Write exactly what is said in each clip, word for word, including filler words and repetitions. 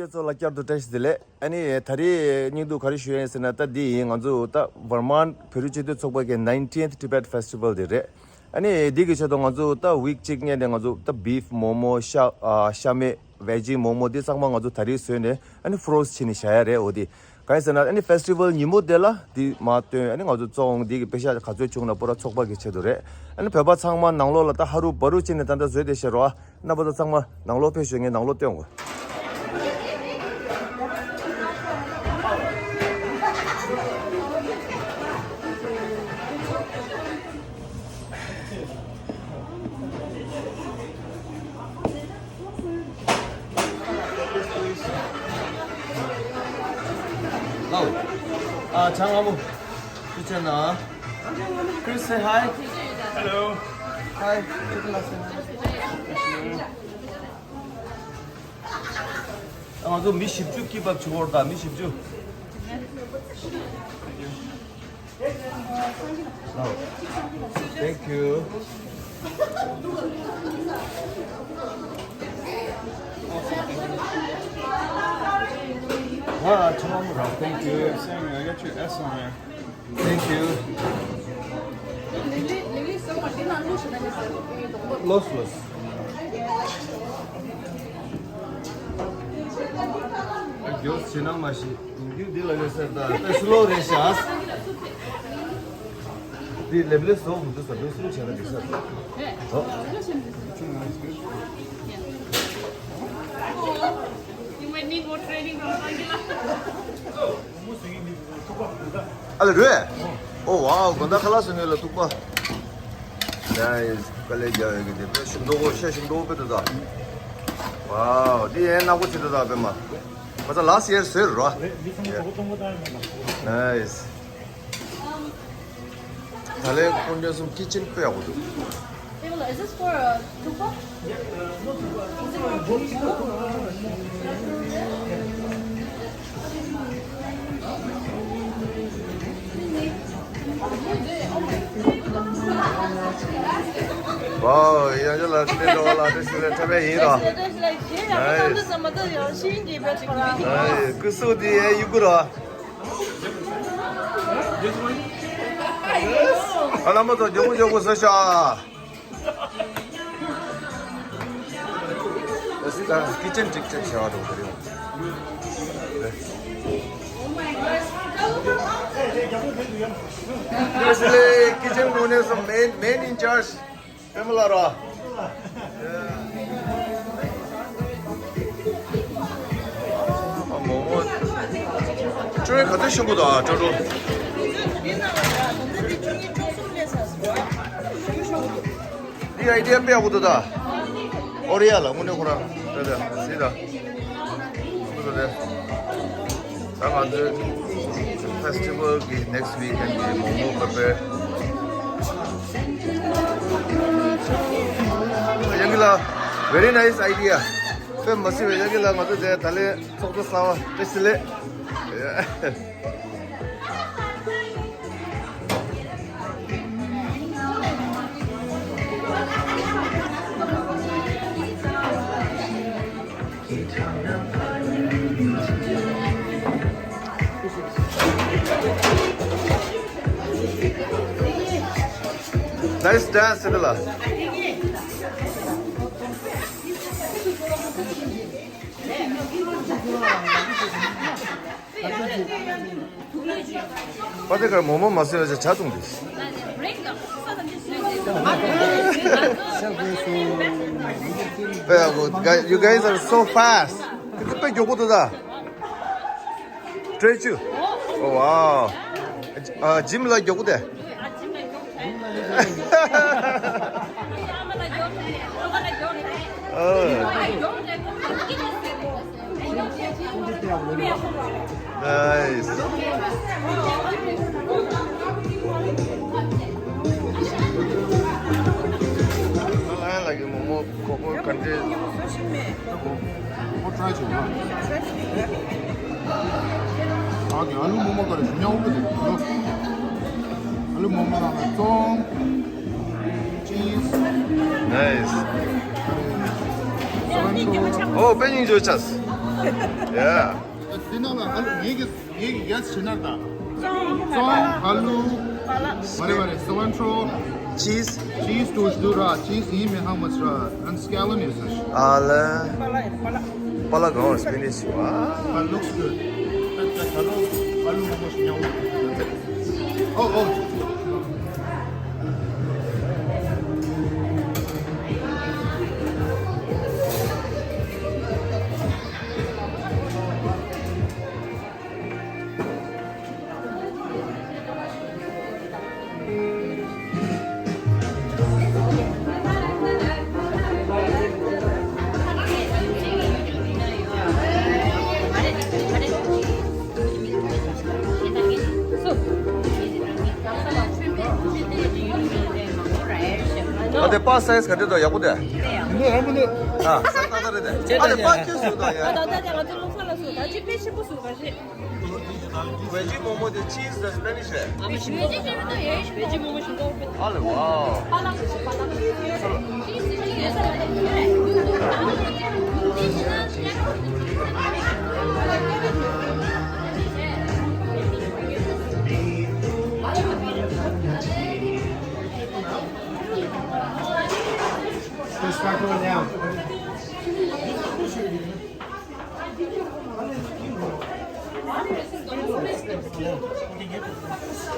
ཚོ་ལ་བསྐྱར་དུ་བཀྲ་ཤིས་བདེ་ལེགས། ཨ་ནི་ད་རེས་སྙིང་སྡུག་ག་རེ་ཞུ་ཡ་ཡིན་ཟེར་ན། ད་འདི་ཡིན་ང་ཚོ་ད་ཝར་མཱན་བོད་རིགས་སྤྱི་མཐུན་ཚོགས་པ་གི་nineteenth Tibet Festival དེ་རེད། ཨ་ནི་འདི་གི་ཆེད་དུ་ང་ཚོ་ད་ཝིག་གཅིག་སྔོན་ནས་ང་ཚོ་ད་བིཕ་མོག་མོག་ཤ་ཨ་ཤ་མེད་བེ་ཇི་མོག་མོག་འདི་ཚང་མ་ང་ཚོ་ད་རེས་བཟོས་ནས་ཨ་ནི་ཕུ་རོ་སི་བྱས་ནས་བཞག་ཡ་རེད། འོ་འདི་གང་ཡིན་ཟེར་ན། ཨ་ནི་ཕེ་སི་ཊི་ཝལ་ཉིན་མོ་དེ་ལ་འདི་མར་སྟོན། ཨ་ནི་ང་ཚོ་བཙོང་། འདི་གི་པེ་ཤ་ག་ཚོད་བྱུང་ན་པུ་ར་ཚོགས་པ་གི་ཆེད་དུ་རེད། ཨ་ནི་བོད་པ་ཚང་མ་ནང་ལོགས་ལ་ད་ཧ་རུ་བ་རུ་བྱས་ནས་ད་ལྟ་བཟོས་བསྡད་ཤག་རོ། ཨ། རྣམ་པ་ཚོ་ཚང་མ་ནང་ལོགས་ཕེབས་ཤོག་ངས་ནང་ལོགས་སྟོན་གོ། ལའོ། ཨ། ཆང་ཨ་མོ། ཅི་བྱས་ན། Chris, say hi. Hello. Hi. ང་ཚོ་མི་བཞི་བཅུ་ཀི་བབ་བྱེད་དགོས་རེད་ད། མི་བཞི་བཅུ། Oh. Thank you. ཨ། ཆང་ཨ་མོ་ར། Thank you. Sammy, I got your S on there. Thank you. ལོས་ལོས། ཨ། མགྱོགས་བྱེད་ན་མ་ཤེས། ཡིན་རྒྱུ་འདི་ལ་ཡོད་ས་ད། ད་སི་ལོ་རེད་ཤག་འདི་ལེབ་ལེབ་བཟོ་དགོས་འདུག་ས། འདི་སི་ལོ་བྱས་ན་འགྲིག་ས་རེད། ཨོ། You might need more training from Sangila. ཨ་ལེ་རེད། ཨོ་ཝའོ། དགོང་དག་ཁ་ལག་བཟོ་མཁན་ལ་ཐུག་པ། Nice. དཀའ་ལས་རྒྱག་ཡོད་ཀྱི་དེ་དཔེ་ཞིམ་མདོག་གོ། ཤ་ཞིམ་མདོག་དཔེ་འདུག་ད། ཝའོ། འདི་ཡན་ནག་པོ་བྱེད་འདུག་ད་དཔེ་མ། ཁ་ཚ་last year བཟོས་རོ། Nice. ད་ལན་ཁོང་ཁྲོ་གསུམ་ཁི་ཆན་དཔེ་ཡག་པོ་འདུག Is this for uh, Tupa? Wow, ཡང་ཅི་ལ་དེ་འགྲོ་བ་ལ་དེ་ཤུ་ལེ་ཐ་བའི་ཡིན་ར། Nice. Nice. ཀུ་སུ་དེ་ཡ་ཡུ་གུ་ར། ཨ་ལ་མ་ཚོ་མགྱོགས་པོ་མགྱོགས་པོ་ཟ་ཤ། ཁི་ཆན་ཅིག་ཅིག་བྱ་བ་འགྲོ་གི་རེད། Yes, le kitchen owner, main, main in charge. ཕེ་མ་ལ་ར། ཨ་མོ་མོ། ཀྲོ་ག་ཚོད་ཤོང་གི་འདུག་ཨ་ཀྲོ་ཀྲོ། འདི་ཨའི་ཌི་ཡ་དཔེ་ཡག་པོ་འདུག་ད། ཨོ་རི་ཡ་ལ་དངོས་གནས་ཁོ་རང་། ད་ད་སི་ད། ད་ང་ཚོའི་ཕེ་སི་ཊི་ཝལ་གི་next weekend གི་མོག་མོག་པེ་པེ། ཡང་གི་ལ། Very nice idea. དཔེ་མ་སྲིད་པའི་ཡང་གི་ལ་ང་ཚོ་དེ་ད་ལན་ཚོགས་གཙོ་གསར་པ་བཀྲ་ཤིས་བདེ་ལེགས། Nice dance, Stella. པ་ཏི་ཀར་མོག་མོག་མ་ཟོས་བ་ཆ་བཏུང་དུས། དཔེ་ཡག་པོ། You guys are so fast. དེ་ཚོ་དཔེ་མགྱོགས་པོ་འདུག་ད། སྤྲོད་ཆུ། Oh wow. ཨ། ཇིམ་ལ་མགྱོགས་པོ་དེ། ཨ། Nice. ལ་ལ་གི་མོག་མོག་ཁོག་པོ་ག་འདྲ། ཁོ་ཁོ་try བྱུང་ན། ཨ་གི་ཨ་ལུ་མོག་མོག་ག་རེ་ཉའོ་གི་དེ་ལོ། ཨ་ལུ་མོག་མོག་ནང་ལ་ཙོང་། Nice. Oh, པེ་ཉིང་ཇོ་ཆས། Yeah. དེ་ནང་ལ་ཨ་ལུ་ངེད་ཀྱི་ངེད་ཀྱི་གེ་སི་བྱེད་ན་ད། ཙོང་ཨ་ལུ། མ་རེད་མ་རེད། སི་ལན་ཊོ། ཅིས། ཅིས་ཏུ་ཞུ་ར། ཅིས་ཡིན་མིན་ཧ་མ་ཚ་ར། ཨན་སི་ཀེ་ལོན་ཡོད་ས་ཞིག་ཨ་ལ། པ་ལ་གང་སི་པི་ནི་ཤི་བ། But looks good. ད་ད་ད་ལོ་ཨ་ལུ་མང་པོ་ཞིག་ཉོ། Oh, oh. ཨ་དེ་པ་སའི་ཛི་ག་འདྲ་འདུག་ཡག་པོ་འདུག་འདི་རང་མི་འདུག་ཨ་ས་ཏག་ཏག་རེད་དེ། ཨ་དེ་པ་ཁྱོད་སུ་འདུག་ཡ། ད་ད་ད་ང་ཚོ་ལོ་ས་ལ་སུ་ག་ཅི་དཔེ་ཆེན་པོ་སུ་ག་ཞེས། ཝེ་ཇི་མོག་མོག་དེ་ཅིས་དང་སི་པེ་ནིཤ་རེད། ཝེ་ཇི་མོག་མོག་ཞིམ་པོ། ཨ་ལེ་ཝའོ།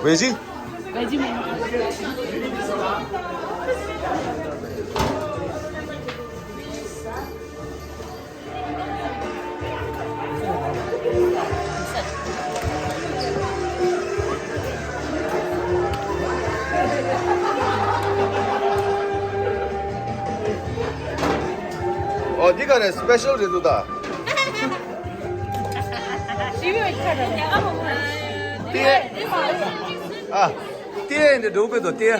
ཝེ་ཇི། ཨོ་འདི་ག་རེ་སི་པེ་ཤལ་རེད་འདུག་ད། ཏེ། ཨ། ཏེ་འདི་འགྲོ་དགོས་དོ་ཏེ། ཨ།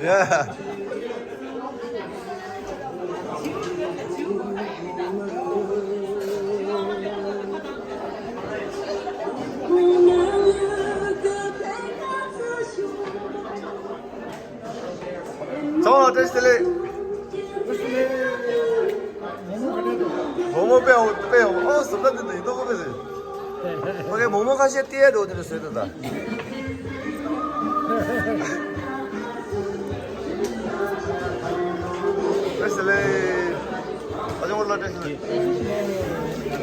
ཡ། ཚང་མ་བཀྲ་ཤིས་བདེ་ལེགས། མོག་མོག་དཔེ་ཡག་པོ་དཔེ་ཡག་པོ། ཨོ་ཟུར་ལ་འདི་འདི་ཡིན་མདོག་ཁ་པོ་རེད། ཕ་གིའི་མོག་མོག་ཁ་ཤས་ཏེ་འགྲོ་དེ་འདྲ་བཟོས་འདུག་ད། བཀྲ་ཤིས་བདེ་ལེགས། ཨ་ཅག་ལ་བཀྲ་ཤིས་བདེ་ལེགས།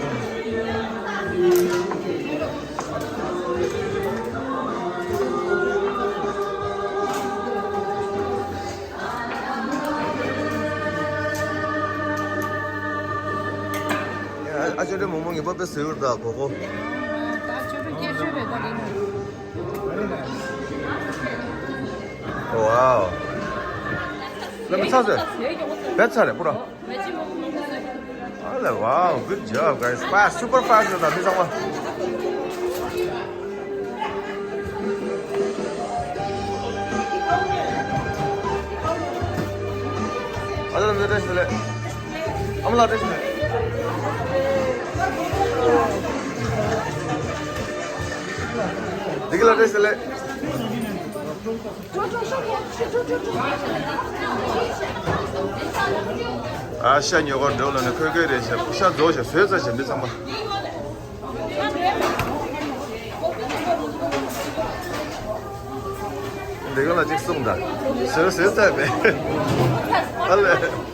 ཨ་ཅོ་དེ་མོག་མོག་ངེས་པར་དཔེ་བཟོས་ཡོད་ད་གོ་གོ། ད་ཅོ་དེ་སྐྱེ་ཤོས་རེད་ད་དེ་ནི། ཝའོ། ལ་མི་ཚ་ཟེར། བེད་ཚ་རེད་པུ་ར། ཨ་ལེ། Wow, good job, guys. Fast, super fast རེད་ད་མི་ཚང་མ། ཨ་ལ་འདི་འདྲ་ཞིག་ལས། ཨ་མ་ལགས་བཀྲ་ཤིས་བདེ་ལེགས། བདེ་སྐྱིད་ལགས་བཀྲ་ཤིས་བདེ་ལེགས། ཨ་ཤ་ཉོ་གར་འགྲོ་ལ་ནི་ཁོས་ཁོས་རེད་ཤག་ཤ་རྫོགས་ཤག་བཟོས་ཚར་ཤག་མི་ཚང་མ། འདི་ག་ལ་གཅིག་གསུངས་ད། བཟོས་བཟོས་ཚར་མེད། ཨ་ལས།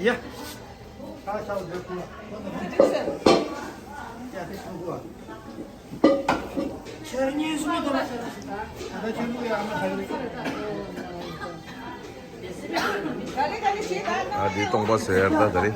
ཡ། ཨ་འདི་སྟོང་པ་ཟེར་ད་ད་རེད།